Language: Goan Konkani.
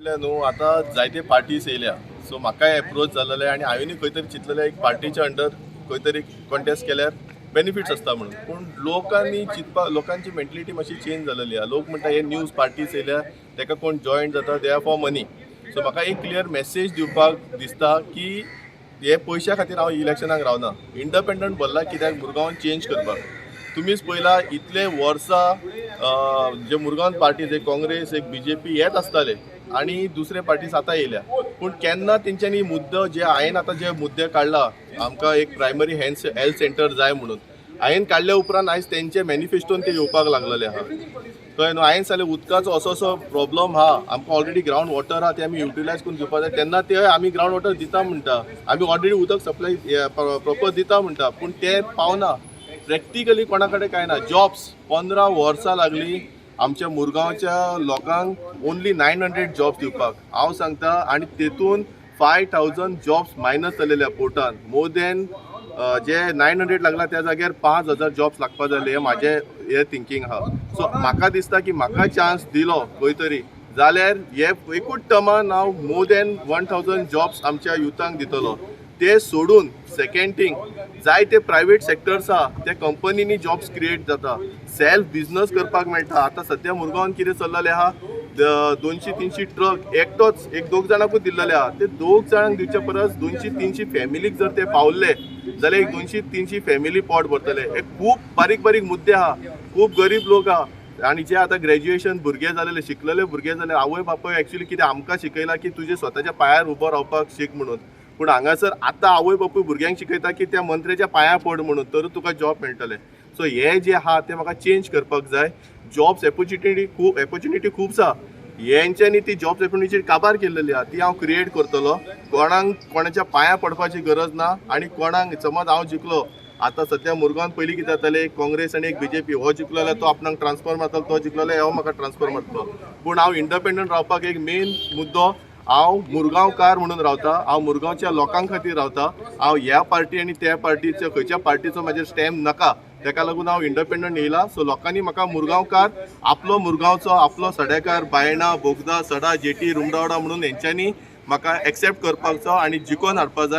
न्हू आतां जायते पार्टीज येयल्या, सो म्हाकाय एप्रोच जालेले आनी हांवेनूय खंय तरी चिंतलेलें एक पार्टीच्या अंडर खंय तरी कॉन्टेस्ट केल्यार बेनिफिट्स आसता म्हणून. पूण लोकांनी चिंतपा, लोकांची मेंटलिटी मातशी चेंज जालेली आहा. लोक म्हणटा हे न्यूज पार्टीज येयल्या, ताका कोण जॉयन जाता, they are for money. So म्हाका एक क्लियर मेसेज दिवपाक दिसता की हे पयशा खातीर हांव इलेक्शनाक रावना, इंडिपेंडंट भरला कित्याक मुरगांवान चेंज करपाक. तुमीच पळयला इतले वर्सां जे मुरगांवान पार्टीज, एक काँग्रेस, एक बीजेपी येत आसताले आनी दुसरे पार्टीज आतां येयल्या, पूण केन्ना तेंच्यांनी मुद्दो जे हांवें आतां जे मुद्दे काडला, आमकां एक प्रायमरी हेल्थ हेल्थ सेंटर जाय म्हणून हांवें काडल्या उपरांत आयज तेंचे मॅनिफेस्टोन ते येवपाक लागलेले आहा. कळ्ळें न्हू? हांवें सांगलें उदकाचो असो असो प्रॉब्लम आहा, आमकां ऑलरेडी ग्रावंड वॉटर आहा, ते आमी युटिलायज करून घेवपाक जाय. तेन्ना ते आमी ग्रावंड वॉटर दिता म्हणटा, आमी ऑलरेडी उदक सप्लाय प्रॉपर दिता म्हणटा, पूण ते पावना. प्रॅक्टिकली कोणा कडेन कांय ना. जॉब्स 15 वर्सां लागली आमच्या मुरगांवच्या लोकांक ओनली 900 जॉब्स दिवपाक, हांव सांगता. आनी तेतून 5000 जॉब्स मायनस जालेले पोर्टान. मोर दॅन जे 900 लागला त्या जाग्यार 5000 जॉब्स लागपा जाले, हे म्हाजें हे थिंकींग आहा. सो म्हाका दिसता की म्हाका चान्स दिलो खंय तरी जाल्यार हे एकूच टर्मान हांव मोर दॅन 1000 जॉब्स आमच्या युथांक दितलो. ते सोडून सेकंड थिंग, जायते प्रायवेट सेक्टर्स आहा, त्या कंपनींनी जॉब्स क्रिएट जाता, सेल्फ बिजनस करपाक मेळटा. आतां सद्या मुरगांवान कितें चल्लेलें आहा, 200-300 ट्रक एकटोच एक दोग जाणांकूच दिल्लेले आहा. ते दोग जाणांक दिवचे परस 200-300 फॅमिलीक जर ते पावल्ले जाल्यार एक 200-300 फॅमिली पोट भरतले. हे खूब बारीक बारीक मुद्दे आहा. खूब गरीब लोक आहा आनी जे आतां ग्रॅज्युएशन भुरगे जालेले, शिकलेले भुरगे जाले, आवय बापूय एक्चुली कितें आमकां शिकयलां की तुजे स्वताच्या पांयार उबो रावपाक शीक म्हणून. पूण हांगासर आतां आवय बापूय भुरग्यांक शिकयता की त्या मंत्र्याच्या पांयां पड म्हणून तर तुका जॉब मेळटले. सो हे जे आहा ते म्हाका चेंज करपाक जाय. जॉब्स ऑपॉर्च्युनिटी खूब, ऑपॉर्च्युनिटी खूब आसा, हेंच्यांनी ती जॉब्स ऑपॉर्च्युनिटी काबार केल्लेली आहा, ती हांव क्रिएट करतलो. कोणाक कोणाच्या पांयां पडपाची गरज ना. आनी कोणाक समज हांव जिखलो, आतां सद्या मुरगांवान पयलीं कितें जातालें, एक काँग्रेस आनी एक बीजेपी, हो जिखलो जाल्यार तो आपणाक ट्रान्सफर मारतलो, तो जिखलो जाल्यार हो म्हाका ट्रान्सफर मारतलो. पूण हांव इंडिपेंडंट रावपाक एक मेन मुद्दो, हांव मुरगांवकार म्हणून रावता, हांव मुरगांवच्या लोकां खातीर रावता. हांव ह्या पार्टी आनी त्या पार्टीचो, खंयच्या पार्टीचो म्हाजेर स्टॅम्प नाका. तेका लागून हांव इंडिपेंडंट येयला. सो लोकांनी म्हाका मुरगांवकार, आपलो मुरगांवचो, आपलो सड्याकार, बायणा, बोगदा, सडा, जेटी, रुमडावाडा म्हणून हेंच्यांनी म्हाका एक्सेप्ट करपाचो आनी जिखोवन हाडपा जाय.